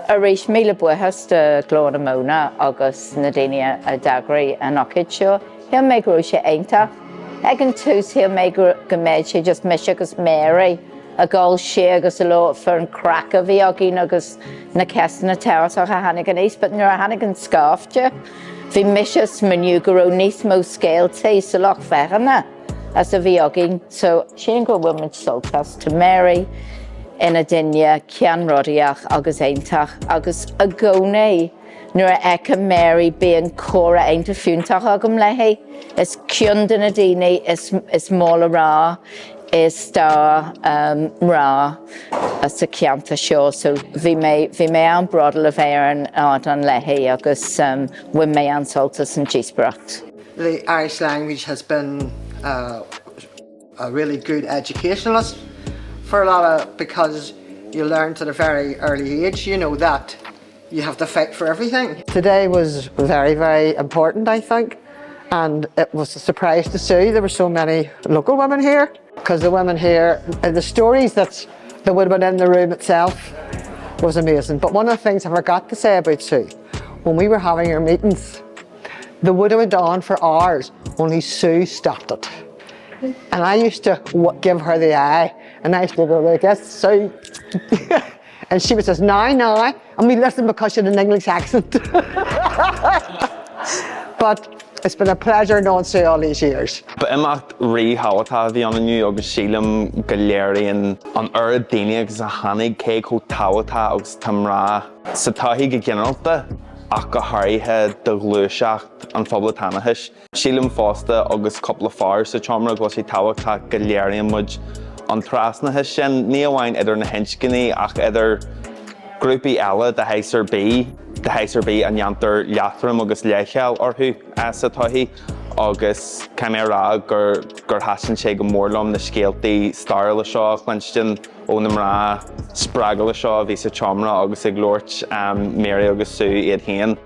Arís, míle buíochas do Ghlór na Móna agus na daoine a d'eagraigh an ócáid seo. Shíl mé go raibh sé iontach. Ag an tús shíl mé go mbeadh sé just mise agus Mary ag dul siar agus ag labhairt faoin craic a bhí againn agus na ceisteanna tábhachtacha a tháinig aníos but nuair a tháinig an scaifte bhí mise ag smaoineamh go raibh níos mó scéaltaí sa lucht féachana as a bhí againn so sílim go bhfuil muid sult as. Tá Mary ina duine ceannródaíoch agus iontach agus i gcónaí nuair a fheicim Mary bíonn comhrá iontach fiúntach agam léi. Is ceann de na daoine is mó le rá i stair mná sa cheantar seo so bhí mé bhí mé an-bhródúil a bheith ar an ardán léi agus bhain mé an-sult as an díospóireacht. The Irish language has been uh, a really good educationalist for a lot of because you learn at a very early age, you know, that you have to fight for everything. Today was very, very important, I think, and it was a surprise to see there were so many local women here, because the women here, and the stories that that would have been in the room itself was amazing. But one of the things I forgot to say about Sue, when we were having our meetings, they would have went on for hours, only Sue stopped it. And I used to give her the eye, and I used to go like this, Sue. and she would say, now, now, and we listened because she had an English accent. but it's been a pleasure knowing Sue all these years. Ba imeacht ríthábhachtach a bhí ann inniu agus sílim go léiríonn an oiread daoine agus a tháinig cé chomh tábhachtach agus atá mná sa tsochaí go ginearálta ach go háirithe do ghluaiseacht an phoblachtánachais. Sílim fosta agus cúpla fear sa tseomra go bhfuil sé tábhachtach go léiríonn muid an trasnachas sin, ní amháin idir na hinscní ach idir grúpaí eile de shaghas ar bith, de shaghas ar bith a ndéantar leatrom agus leithcheal orthu sa tsochaí agus caithfidh mé a rá gur gur thaitin sé go mór liom na scéaltaí stairiúla seo a chluinstin ó na mná spreagúla seo a bhí sa tseomra agus ag labhairt, Mary agus Sue iad féin.